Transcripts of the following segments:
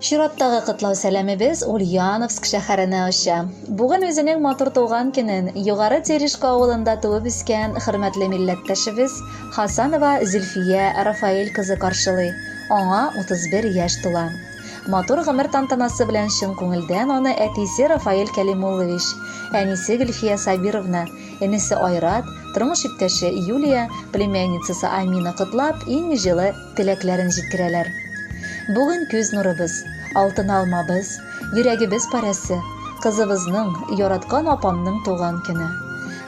Чираттагы котлау сәламебез Ульяновск шәһәренә оча. Бүген үзенең матур туган көнен Югары Терешка авылында туып үскән хөрмәтле милләттәшебез Хасанова Зөлфия Рафаэль кызы каршылый. Аңа 31 яшь тула. Матур гомер тантанасы белән чын күңелдән аны әтисе Рафаэль Кәлимуллович, әнисе Гөлфия Сабировна, энесе Айрат, тормыш иптәше Юлия, племянницасы Амина котлап, иң җылы теләкләрен җиткерәләр. Бүген күз нурыбыз, алтын алмабыз, йөрәгебез парәсе, кызыбызның, яраткан апамның туган көне.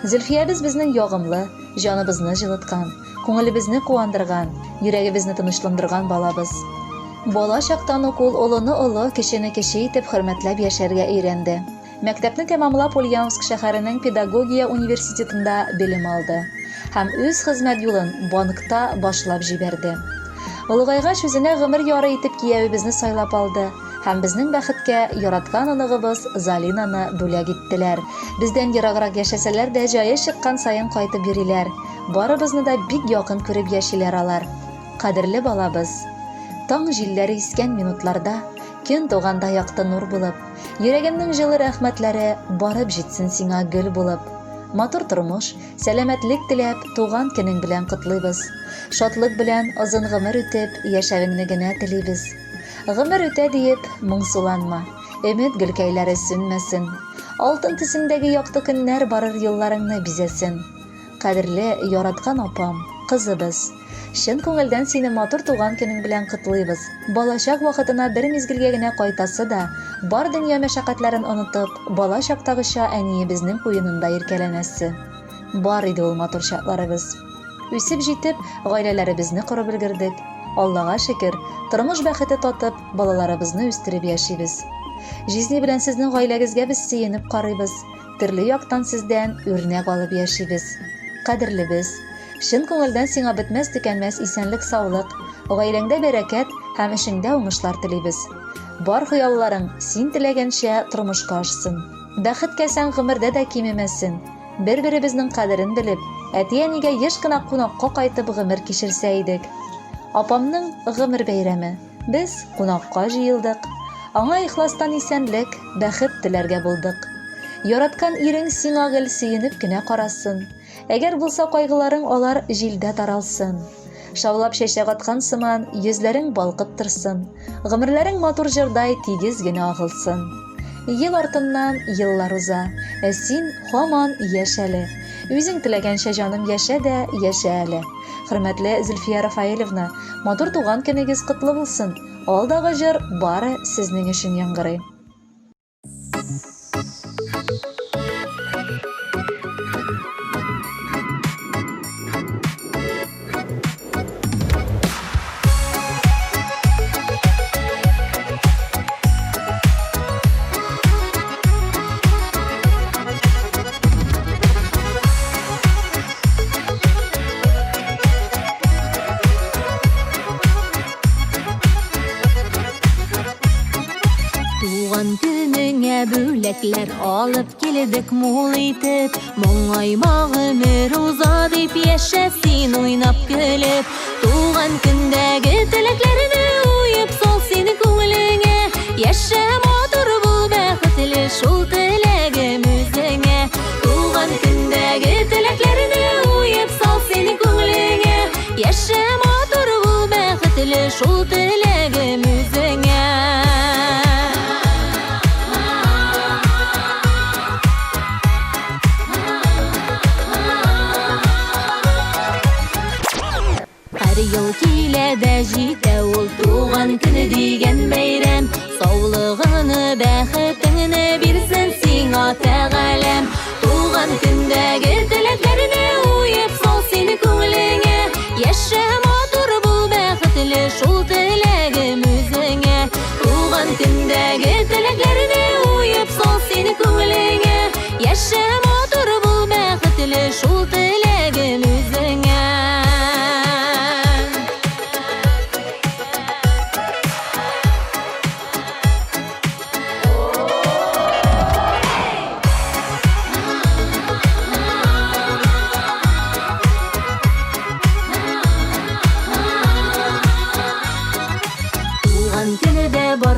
Зөлфиябез безнең ягымлы, җаныбызны җылыткан, күңелебезне куандырган, йөрәгебезне тынычландырган балабыз. Бала чактан ук ул олыны олы, кечене кече итеп хөрмәтләп яшәргә өйрәнде. Мәктәпне тәмамлап Ульяновск шәһәренең педагогия университетында белем алды һәм үз хезмәт юлын банкта башлап җибәрде. Олыгайгач үзенә гомер яры итеп киявебезне сайлап алды һәм безнең бәхеткә яраткан оныгыбыз Залинаны бүләк иттеләр. Бездән ераграк яшәсәләр дә җае чыккан саен кайтып йөриләр. Барыбызны да бик якын күреп яшиләр алар. Кадерле балабыз! Таң җилләре искән минутларда, көн туганда якты нур булып, Йөрәгемнең җылы рәхмәтләре барып җитсен сиңа гөл булып. Матур тормыш, сәламәтлек теләп, туган көнең белән котлыйбыз. Шатлык белән озын гомер үтеп, яшәвеңне генә телибез. Гомер үтә диеп, моңсуланма, өмет гөлкәйләре сүнмәсен. Алтын төсендәге якты көннәр барыр юлларыңны бизәсен. Кадерле, яраткан апам, кызыбыз! Чын күңелдән сине матур туган көнең белән котлыйбыз. Балачак вакытына бер мизгелгә генә кайтасы да, бар дөнья мәшәкатьләрен онытып, бала чактагыча әниебезнең куенында иркәләнәсе. Бар иде ул матур чакларыбыз. Үсеп җитеп, гаиләләребезне корып өлгердек. Аллага шөкер, тормыш бәхете татып, балаларыбызны үстереп яшибез. Җизни белән сезнең гаиләгезгә без сөенеп карыйбыз. Төрле яктан сездән үрнәк алып яшибез. Кадерлебез! Чын күңелдән сиңа бетмәс-төкәнмәс исәнлек-саулык, гаиләңдә бәрәкәт һәм эшеңдә уңышлар телибез. Бар хыялларың син теләгәнчә тормышка ашсын. Бәхет кәсәң гомердә дә кимемәсен. Бер-беребезнең кадерен белеп, әти-әнигә еш кына кунакка кайтып гомер кичерсә идек. Апамның гомер бәйрәме. Без кунакка җыелдык. Аңа ихластан исәнлек, бәхет теләргә булдык. Яраткан ирең сиңа гел сөенеп кенә карасын. Әгәр булса кайгыларың алар җилдә таралсын. Шаулап чәчәк аткан сыман, йөзләрең балкып торсын. Гомерләрең матур җырдай тигез генә агылсын. Ел артыннан еллар уза, ә син һаман яшь әле. Үзең теләгәнчә җаным яшә дә яшә әле. Хөрмәтле Зөлфия Рафаэлевна, матур туган көнегез котлы булсын! Алдагы җыр бары сезнең өчен яңгырый. Туган көнеңә бүләкләр алып килдек мул итеп. Моңайма гомер уза дип яшә син уйнап көлеп. Туган көндәге теләкләрне уеп сал син күңелеңә. Яшә матур бул бәхетле шул теләгем үзеңә. Туган көндәге теләкләрне уеп сал син күңелеңә. Яшә матур бул бәхетле шул теләгем үзеңә. Һәр ел килә дә җитә ул туган көне дигән бәйрәм. Саулыгыңны, бәхетеңне бирсен сиңа Тәгаләм. Туган көндәге теләкләрне уеп сал син күңелеңә. Яшә матур бул бәхетле шул теләгем үзеңә. Туган көндәге теләкләрне уеп сал син күңелеңә. Яшә матур бул бәхетле шул теләгем үзеңә.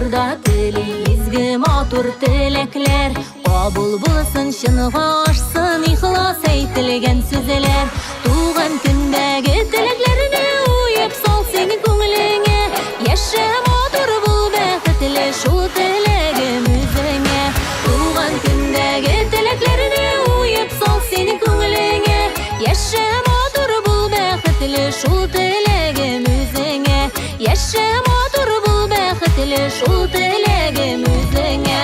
Бар да тели изге матур теләкләр. Кабул булсын, чынга ашсын ихлас әйтелгән сүзләр. Туган көндәге теләкләрне уеп сал син күңелеңә. Яшә матур бул, бәхетле, шул теләгем үзеңә. Туган көндәге теләкләрне уеп сал син күңелеңә. Яшә матур бул, бәхетле, шул теләгем үзеңә. Яшә матур бул, бәхетле, шул теләгем үзеңә.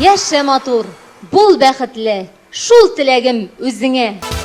Яшә матур, бул бәхетле, шул теләгем үзеңә.